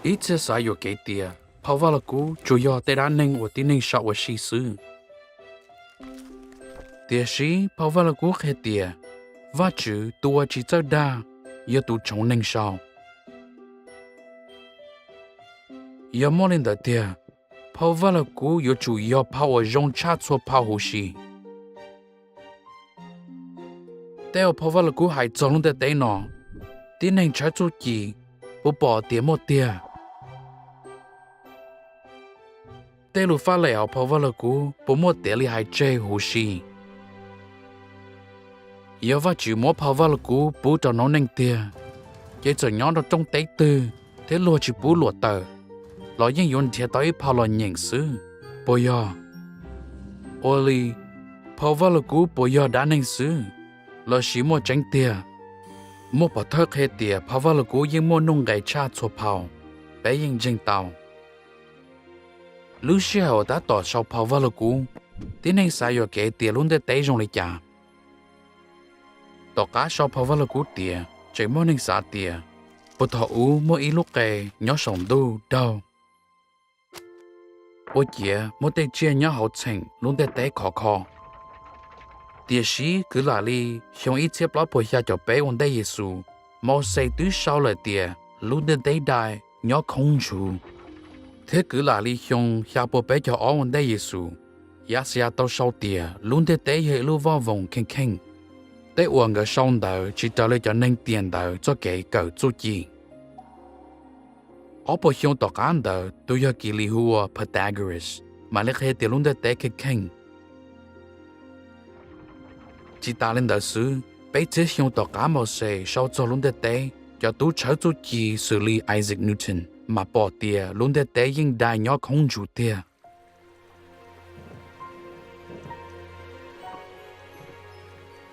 Ib txhia xav yuam kev tias phau Vajluskub tsuas yog tej dab neeg uas tib neeg sau ua si xwb. Tiam sis phau Vajluskub qhia tias Vajtswv tus uas tsis txawj dag yog tus tshoov neeg sau. Yog muaj li ntawd tiag, phau Vajluskub yuav tsum yog phau uas zoo tshaj txhua phau huv si. Tej uas phau Vajluskub hais txog lub ntiaj teb no, tib neeg tshawb txuj ci puas pom tias muaj tiag? Tej lus faj lem hauv phau Vajluskub puas muaj tiav li hais tseg huv si? Yog Vajtswv muab phau Vajluskub pub rau noob neej tiag, ces txawm nyob rau rooj teb twg thiab luag tsis pub luam tawm los yeej yuav nrhiav tau ib phau los nyeem xwb, puas yog? Ua li, phau Vajluskub puas yog dab neeg xwb, lossis muaj tseeb tiag? Muaj pov thawj qhia tias phau Vajluskub yeej muaj nuj nqes tshaj txhua phau, peb yeej ntseeg tau. Lub sij hawm uas tab tom sau phau Vajluskub, tib neeg xav yuam kev tias lub ntiaj teb zoo li cas. Tom qab sau phau Vajluskub tiav, tseem muaj neeg xav tias puag thaum ub muaj ib lub qe nyob saum ntuj daug ua ciav muab tej tsiaj nyob hauv txheem lub ntiaj teb khov kho. Tiam sis kwv lam li xyoo ib txhiab plaub puas xya caum peb ua ntej Yexus, Mauxes twb sau lawm tias lub ntiaj teb dai nyob khoob ntshuv. Thiab kwv lam li xyoo xya puas peb caug ob ua ntej Yexus, Yaxayas tau sau tias lub ntiaj teb yog ib lub voj voos kheej kheej. Tej uas nkawd sau ntawd tsis raws li cov neeg tiam ntawd txoj kev kawm txuj ci. Ob puas xyoo tom qab ntawd, tus yog kis lis hu ua Pythagoras mam li qhia tias lub ntiaj teb kheej kheej. Tsis tas li ntawd xwb, peb txhiab xyoo tom qab Mauxes sau txog lub ntiaj teb, cov tub tshawb txuj ci xws li Isaac Newton mam pom tias lub ntiaj teb yeej dai nyob khoob ntshuv tiag.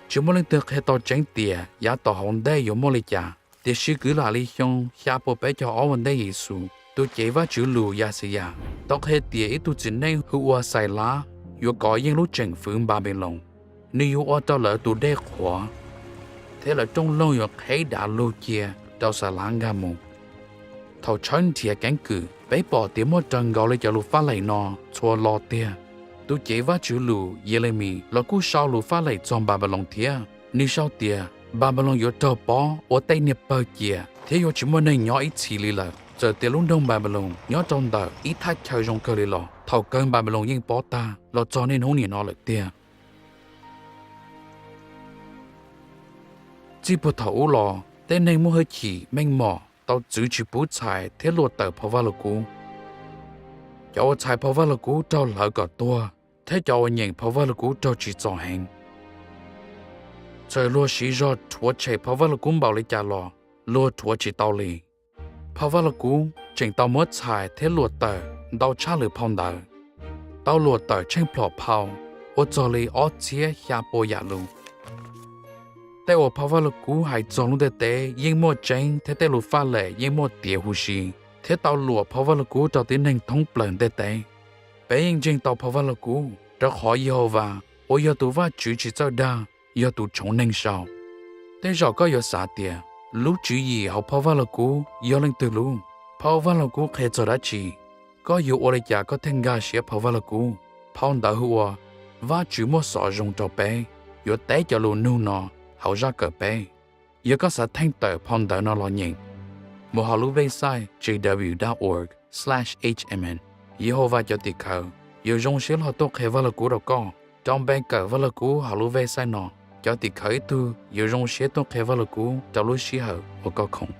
Tsis muaj leej twg qhia tau tseeb tias yav tom hauv ntej yuav muaj li cas, tiam sis kwv lam li xyoo xya puas peb caug ob ua ntej Yexus, tus cev Vajtswv lus Yaxayas tau qhia tias ib tug txiv neej hu ua Xailab yuav kov yeej lub tseem fwv Npanpiloos. Nws yuav ua rau lawv tus dej qhuav, thiab lawv rooj loog yuav qheb dav lug cia rau Xailab nkag mus. Thaum tshawb nrhiav keeb kwm, peb pom tias muaj raws nkaus li cov lus faj lem no txhua lo tiag. Tus cev Vajtswv lus Yelemis los kuj sau lus faj lem txog Npanpiloos thiab. Nws sau tias Npanpiloos yuav raug pob ua tej niag pawg cia thiab yuav tsis muaj neeg nyob ib txhis li lawm. Txawm tias lub nroog Npanpiloos nyob rau ntawm ib thaj chaw zoo kawg li los, thaum kawg Npanpiloos yeej pob tag los txog niaj hnub nim no lawm tiag. Txij puag thaum ub los, tej neeg muaj hwj chim meej mom tau txwv tsis pub txhais thiab luam tawm phau Vajluskub. Cov uas txhais phau Vajluskub raug hlawv kom tuag, thiab cov uas nyeem phau Vajluskub raug tsim txom heev. Txawm luag siv zog rhuav tshem phau Vajluskub npaum li cas los luag rhuav tsis tau li. Phau Vajluskub tseem tau muab txhais thiab luam tawm ntau tshaj lwm phau ntawv, tau luam tawm tsheej plhom phau ua txog li ob txhiab xya pua yam lus. Tej uas phau Vajluskub hais txog lub ntiaj teb yeej muaj tseeb thiab tej lus faj lem yeej muaj tiav huv si, thiab tau luam phau Vajluskub rau tib neeg thoob plaws ntiaj teb. Peb yeej ntseeg tau phau Vajluskub, rau qhov Yehauvas uas yog tus Vajtswv tsis txawj dag yog tus tshoov neeg sau. Tej zaum koj yuav xav tias, lub tswv yim hauv phau Vajluskub yog leej twg lub? Phau Vajluskub qhia txog dab tsi? Koj yuav ua li cas koj thiaj nkag siab phau Vajluskub? Phau ntawv hu ua Vajtswv Muab Xov Zoo Rau Peb yuav teb cov lus nug no hauv zaj kawm peb. Yog koj xav theej tawm phau ntawv no los nyeem, mus hauv lub website jw.org/hmn. Yehauvas cov tim khawv yuav zoo siab los tuaj qhia Vajluskub rau koj. Rau npe kawm Vajluskub hauv lub website no, cov tim khawv ib tug yuav zoo siab tuaj qhia Vajluskub rau lub sij hawm uas koj khoom.